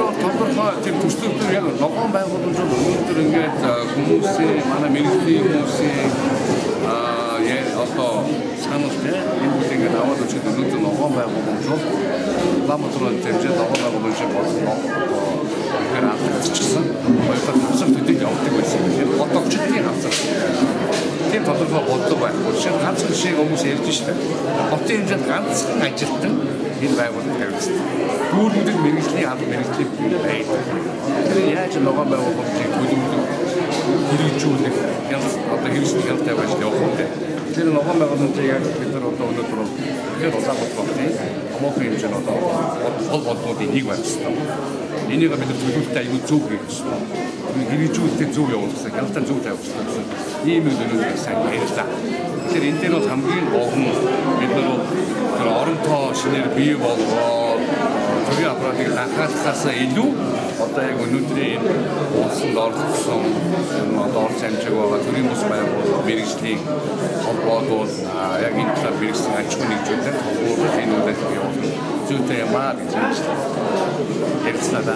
бол тодорхой тийм төслүүд яг ногоон байгууламж бол өнөөдөр ингээд хүмүүсийн манай мэргэжлийн хүмүүсийн одоо санал те энэ бүлийг ингээд аваад өчигдөр өнөөдөр ногоон байгууламж бол Улаанбаатарын хэмжээнд ногоон байгууламж болно. Тэгэхээр алдагдчихсан. Хоёрдугаар хавсар төдийд явдаг байсан юм. Энэ хотогчдын хавсар. Тийм тодорхой бодлого байхгүй. Жишээ нь ганцхан жишээг хүмүүс ярьж штэ. Хотын хэмжээнд ганцхан ажилтан энэ байгууллага тавьчихсан. Дүүргүүдэд мэргэжлийн алба мэргэжлийн бий байдаг. Тэр яаж ногоон байгууламжийг төлөвлөх, хэрэгжүүлэх, одоо хэрэгжих хяналт тавих ажил явах вэ? Тэр ногоон байгууламжийг яг бид нар одоо өнөөдөр тэгэхээр Улаанбаатар хотын томоохон хэмжээнд одоо гол бодлогуудын нэг байх ёстой. Энийг бид нар төлөвлөлтөд аюул зөв хийх ёстой. Хэрэгжүүлэлтээ зөв явуулах ёстой, хяналтаа зөв тавих ёстой гэсэн ийм юм өнөөдөр сайн ярьлаа. Тэгэхээр энэ дээр бол хамгийн гол нь бид нар бол тэр орон тоо шинээр бий болгоод төрийн аппаратыг анхаарлахаас илүү одоо яг өнөөдрийн энэ уулсанд оролцсон одоо орц амжиг байгаа төрийн бус байгууллага мэргэжлийн холбоодууд яг энэ талаар мэргэжлийн аж ахуйн нэгжүүдээр холбоодод энэ үйл ажиллагаа явуулах зүйтэй юм аа гэж ярьцлаа да.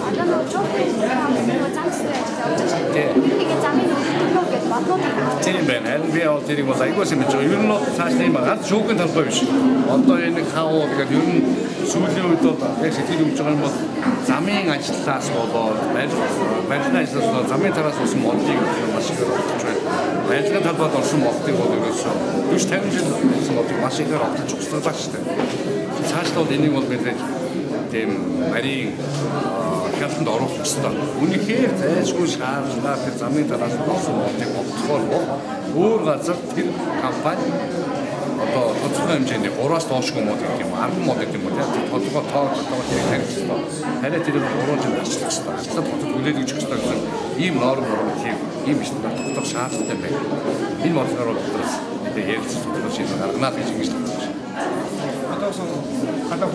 Тийм байна. Харин би бол тэрийг бол айгуу сайн мэдж байгаа. Ер нь бол цааш тийм ганц шүүхийн талбай биш. Одоо энэ хавуу тэгээд ер нь сүүлийн үед бол яг сэтгэл өгж байгаа юм бол замын ажлаас болоод барилгын ажлаас болоод замын тараас болсон модлыг маш ихээр олдож байна. Барилгын талбайд орсон молдыг бол ерөөсөө 40 50 жил болсон молдыг маш ихээр олдож устгалаа шүү дээ. Цаашдаа бол энийг бол мэдээж тийм нарийн хяналтанд оруулах ёстой. Үнэхээр зайлшгүй шаардлага тэр замын тараас болсон молдыг олдохоор бол өөр газар тэр компани одоо тодорхой хэмжээний 3-аас доошгүй мод гэдэг юм, 10 мод гэдэг юм уу тийм тодорхой тоо тэрийг тавих ёстой. Тариа тэрийг 3 жил арчлах ёстой. Арчлаад хотод хүлээж өгөх ёстой гэсэн ийм норм тийм ийм стандарт тогтоох шаардлагатай байна. Энэ бодлогоор бол биднээс мэдээ ярилцах тодорхой шийдэл гаргана гэж ингэж бодож байна. Одоо